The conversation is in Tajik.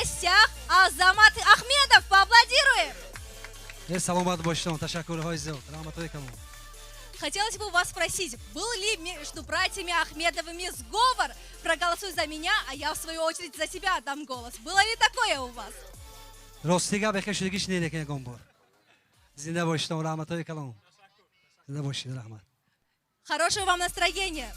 гостях Азамат Ахмедов. Поаплодируем! Э, саломат бошед, ташаккурҳои зиёд, раҳматҳои калон. Хотелось бы у вас спросить, был ли между братьями Ахмедовыми сговор: «Проголосуй за меня, а я, в свою очередь, за себя отдам голос»? Было ли такое у вас? Рости гап, яке шудагиш не, лекин ягон бор. Зинда бошед, раҳматҳои калон, зинда бошед, раҳмат. Хорошего вам настроения!